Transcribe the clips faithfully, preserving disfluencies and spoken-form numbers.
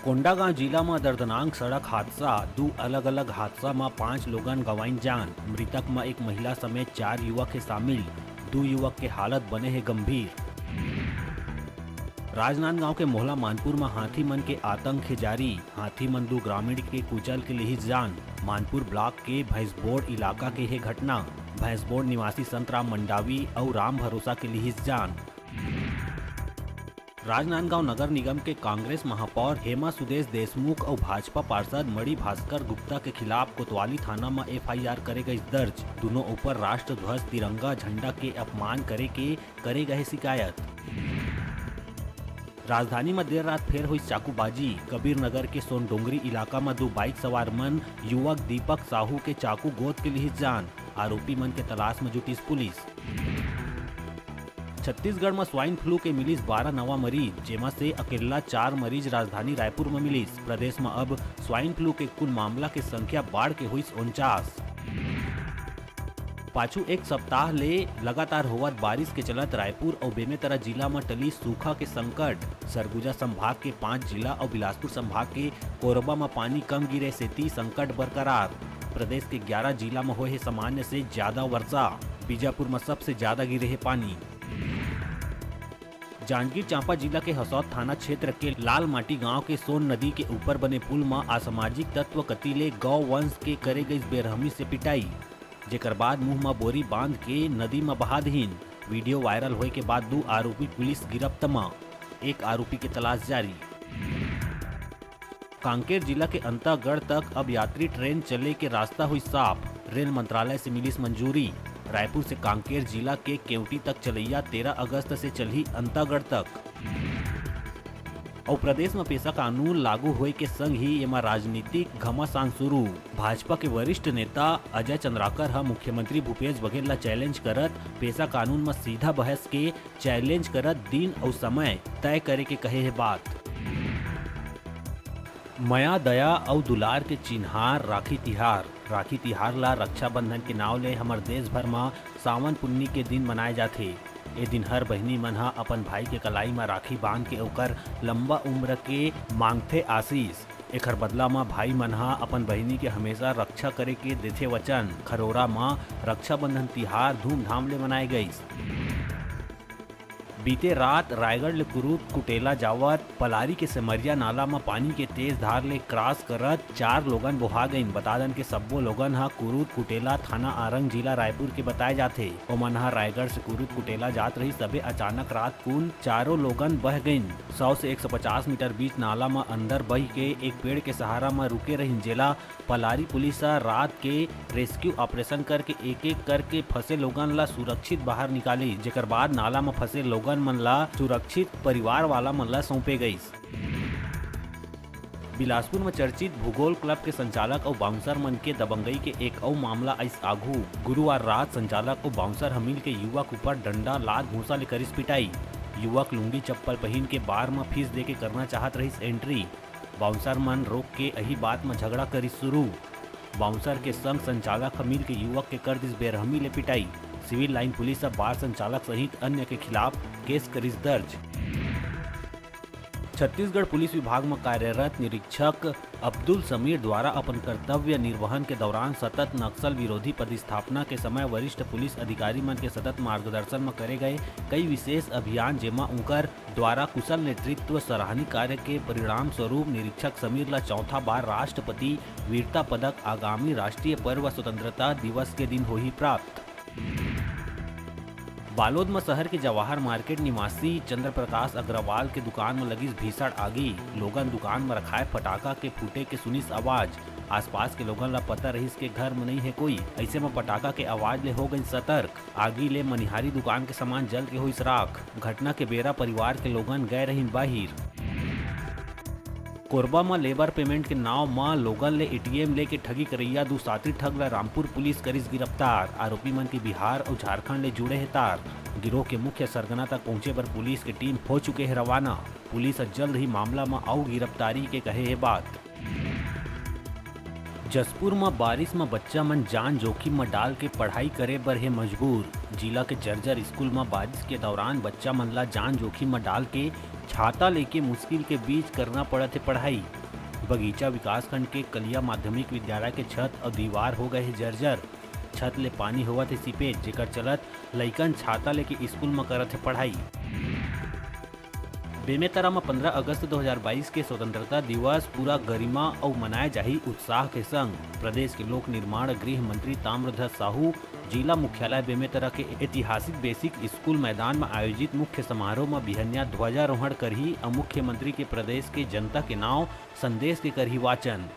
कोंडागांव जिला म दर्दनाक सड़क हादसा, दू अलग-अलग हादसा म पांच लोगन गंवाइन जान। मृतक म एक महिला समेत चार युवक हे शामिल। दू युवक के हालत बने हे गंभीर। राजनांदगांव के मोहला मानपुर म हाथी मन के आतंक हे जारी। हाथी मन दू ग्रामीण के कुचल के लिहिस जान। मानपुर ब्लॉक के भैंसबोड़ इलाका के हे घटना। भैंसबोड़ निवासी संतराम मंडावी अउ राम भरोसा के लिहिस जान। राजनांदगांव नगर निगम के कांग्रेस महापौर हेमा सुदेश देशमुख अउ भाजपा पार्षद मणि भास्कर गुप्ता के खिलाफ कोतवाली थाना म एफआईआर करे गइस दर्ज। दुनों ऊपर राष्ट्रध्वज, तिरंगा, झंडा के अपमान करे के करे गए शिकायत। राजधानी म देर रात फेर होइस चाकूबाजी। कबीर नगर के सोनडोंगरी इलाका म दू बाइक सवार मन युवक दीपक साहू के चाकू गोद के लिहिस जान। आरोपी मन के तलाश म जुटिस पुलिस। छत्तीसगढ़ म स्वाइन फ्लू के मिलिस बारह नवा मरीज, जेमा से अकेल्ला चार मरीज राजधानी रायपुर म मिलिस। प्रदेश म अब स्वाइन फ्लू के कुल मामला के संख्या बाढ़ के होइस उनचास। पाछू एक सप्ताह ले लगातार होवत बारिश के चलत रायपुर अउ बेमेतरा जिला म टली सूखा के संकट। सरगुजा संभाग के पांच जिला अउ बिलासपुर संभाग के कोरबा म पानी कम गिरे सेती संकट बरकरार। प्रदेश के ग्यारह जिला म होए हे सामान्य से ज्यादा वर्षा। बीजापुर म सबसे ज्यादा गिरे हे पानी। जांजगीर चांपा जिला के हसौद थाना क्षेत्र के लालमाटी गांव के सोन नदी के ऊपर बने पुल म असामाजिक तत्व कति ले गौ वंश के करे गइस बेरहमी से पिटाई, जेकर बाद मुंह म बोरी बांध के नदी म बहा दीन। वीडियो वायरल होए के बाद दू आरोपी पुलिस गिरफ्त म, एक आरोपी के तलाश जारी। कांकेर जिला के अंतागढ़ तक अब यात्री ट्रेन चले के रास्ता हुई साफ, रेल मंत्रालय से मिलिस मंजूरी। रायपुर से कांकेर जिला के केवटी तक चलैया तेरह अगस्त से चलही अंतागढ़ तक। अउ प्रदेश म पेसा कानून लागू होए के संग ही एमा राजनीतिक घमासान शुरू। भाजपा के वरिष्ठ नेता अजय चंद्राकर ह मुख्यमंत्री भूपेश बघेल ल चैलेंज करत पेसा कानून म सीधा बहस के चैलेंज करत दिन अउ समय तय करे के कहे हे बात। मया, दया अउ दुलार के चिन्हार राखी तिहार। राखी तिहार ला रक्षाबंधन के नाव ले हमर देश भर म सावन पुन्नी के दिन मनाए जाथे। ए दिन हर बहिनी मन ह अपन भाई के कलाई म राखी बांध के ओकर लंबा उम्र के मांगथे आशीष। एखर बदला म भाई मन ह अपन बहिनी के हमेशा रक्षा करे के देथे वचन। खरोरा म रक्षाबंधन तिहार धूमधाम ले मनाए गइस। बीते रात रायगढ़ ले कुरूद कुटेला जावत पलारी के सेमरिया नाला म पानी के तेज धार ले क्रॉस करत चार लोगन बोहा गइन। बता दन के सब्बो लोगन ह कुरूद कुटेला, थाना आरंग, जिला रायपुर के बताए जाथे। ओमन ह रायगढ़ से कुरूद कुटेला जात रहिस, तभे अचानक रात कुन चारों लोगन बह गइन। सौ से एक सौ पचास मीटर बीच नाला म अंदर बह के एक पेड़ के सहारा म रुके रहिन, जेला पलारी पुलिस ह रात के रेस्क्यू ऑपरेशन करके एक-एक करके फंसे लोगन ला सुरक्षित बाहर निकाली, जेकर बाद नाला म फंसे लोगन मन ला सुरक्षित परिवार वाला मन ला सौंपे गइस। बिलासपुर म चर्चित भूगोल क्लब के संचालक अउ बाउंसर मन के दबंगई के एक अउ मामला आइस आघू। गुरुवार रात संचालक अउ बाउंसर ह मिल के युवक ऊपर डंडा, लात, घूंसा ले करिस पिटाई। युवक लुंगी चप्पल पहिन के बार म फीस दे के करना चाहत रहिस एंट्री। बाउंसर मन रोक के अही बात म झगड़ा करिस शुरू। बाउंसर के संग संचालक ह मिल के युवक के कर दिस बेरहमी ले पिटाई। सिविल लाइन पुलिस ह बार संचालक सहित अन्य के खिलाफ केस करिस दर्ज। छत्तीसगढ़ पुलिस विभाग म कार्यरत निरीक्षक अब्दुल समीर द्वारा अपन कर्तव्य निर्वहन के दौरान सतत नक्सल विरोधी पदस्थापना के समय वरिष्ठ पुलिस अधिकारी मन के सतत मार्गदर्शन म करे गए कई विशेष अभियान, जेमा उंकर द्वारा कुशल नेतृत्व सराहनीय कार्य के परिणाम स्वरूप निरीक्षक समीर ला चौथा बार राष्ट्रपति वीरता पदक आगामी राष्ट्रीय पर्व स्वतंत्रता दिवस के दिन होही प्राप्त। बालोद म शहर के जवाहर मार्केट निवासी चंद्र प्रकाश अग्रवाल के दुकान म लगिस भीषण आगी। लोगन दुकान म रखाए फटाका के फूटे के सुनिस आवाज। आसपास के लोगन ला पता रहिस के घर म नइ हे कोई, अइसे म पटाखा के आवाज ले हो गइन सतर्क। आगी ले मनिहारी दुकान के सामान जल के होइस राख। घटना के बेरा परिवार के लोगन गए रहिन बाहिर। कोरबा म लेबर पेमेंट के नाव म लोगन ले एटीएम लेके ठगी करइया दू साथी ठग ल रामपुर पुलिस करिस गिरफ्तार। आरोपी मन के बिहार अउ झारखंड ले जुड़े हे तार। गिरोह के मुख्य सरगना तक पहुंचे बर पुलिस के टीम हो चुके हे रवाना। पुलिस ह जल्द ही मामला म अउ गिरफ्तारी के कहे हे बात। जशपुर म बारिश म बच्चा मन जान जोखिम म डाल के पढ़ाई करे बर हे मजबूर। जिला के जर्जर स्कूल म बारिश के दौरान बच्चा मन ला जान जोखिम म डाल के छाता लेके मुश्किल के बीच करना पड़त हे पढ़ाई। बगीचा विकासखंड के कलिया माध्यमिक विद्यालय के छत अउ दीवार हो गए हे जर्जर। छत ले पानी होवत हे सीपेज, जेकर चलत लइकन छाता लेके स्कूल म करत हे पढ़ाई। बेमेतरा म पंद्रह अगस्त दो हज़ार बाईस के स्वतंत्रता दिवस पूरा गरिमा अउ मनाए जाही उत्साह के संग। प्रदेश के लोक निर्माण गृह मंत्री ताम्रध्वज साहू जिला मुख्यालय बेमेतरा के ऐतिहासिक बेसिक स्कूल मैदान म आयोजित मुख्य समारोह म बिहनिया ध्वजारोहण करही अउ मुख्यमंत्री के प्रदेश के जनता के नाव संदेश के करही वाचन।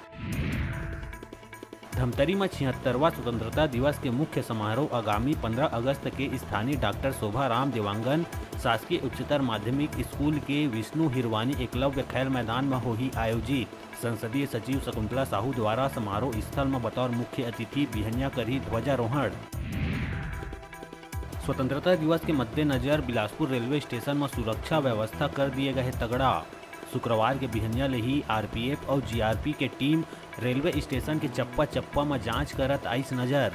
धमतरी म छिहत्तरवां स्वतंत्रता दिवस के मुख्य समारोह आगामी पंद्रह अगस्त के स्थानीय डॉक्टर शोभा राम देवांगन शासकीय उच्चतर माध्यमिक स्कूल के विष्णु हिरवानी एकलव्य खेल मैदान म होही आयोजित। संसदीय सचिव शकुंतला साहू द्वारा समारोह स्थल म बतौर मुख्य अतिथि बिहनिया करही ध्वजारोहण। स्वतंत्रता दिवस के मद्देनजर बिलासपुर रेलवे स्टेशन म सुरक्षा व्यवस्था कर दिए गए हे तगड़ा। शुक्रवार के बिहनिया ले ही आरपीएफ अउ जीआरपी के टीम रेलवे स्टेशन के चप्पा-चप्पा म जांच करत आइस नजर।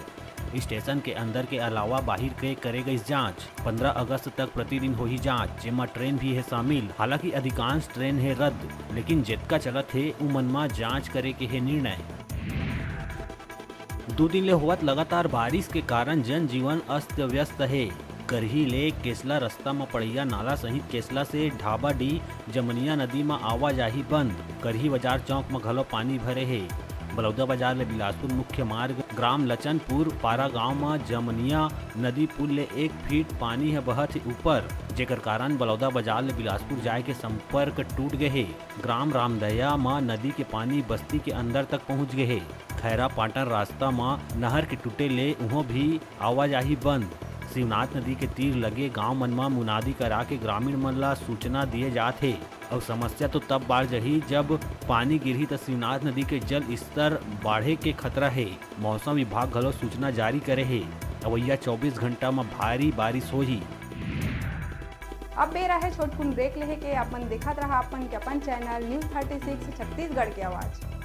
स्टेशन के अंदर के अलावा बाहिर के करे गइस जांच। पंद्रह अगस्त तक प्रतिदिन होही जांच, जेमा ट्रेन भी हे शामिल। हालांकि अधिकांश ट्रेन हे रद्द, लेकिन जेतका चलत हे, उमन म जांच करे के हे निर्णय। दू दिन ले होवत लगातार बारिश के कारण जनजीवन अस्त व्यस्त हे। करही ले केसला रस्ता म पड़ैया नाला सहित केसला से ढाबाडीह जमनिया नदी म आवाजाही बंद। करही बाजार चौक म घलो पानी भरे हे। बलौदा बाजार ले बिलासपुर मुख्य मार्ग ग्राम लचनपुर पारा गांव म जमनिया नदी पुल ले एक फीट पानी ह बहत हे ऊपर, जेकर कारण बलौदा बाजार ले बिलासपुर जाए के संपर्क टूट गए हे। ग्राम रामदया म नदी के पानी बस्ती के अंदर तक पहुंच गए हे। खैरा पाटन रास्ता म नहर के टूटे ले उहों भी आवाजाही बंद। शिवनाथ नदी के तीर लगे गांव मन म मुनादी करा के ग्रामीण मन ला सूचना दिए जात हे। अउ समस्या तो तब बाढ़ जही, जब पानी गिरही, त शिवनाथ नदी के जल स्तर बाढ़े के खतरा हे। मौसम विभाग घलो सूचना जारी करे हे, अवइया चौबीस घंटा म भारी बारिश होही। अब बेरा हे छोटकुन ब्रेक लेहे के। अपन देखत रहा अपन के अपन channel news thirty six Chhattisgarh के आवाज़।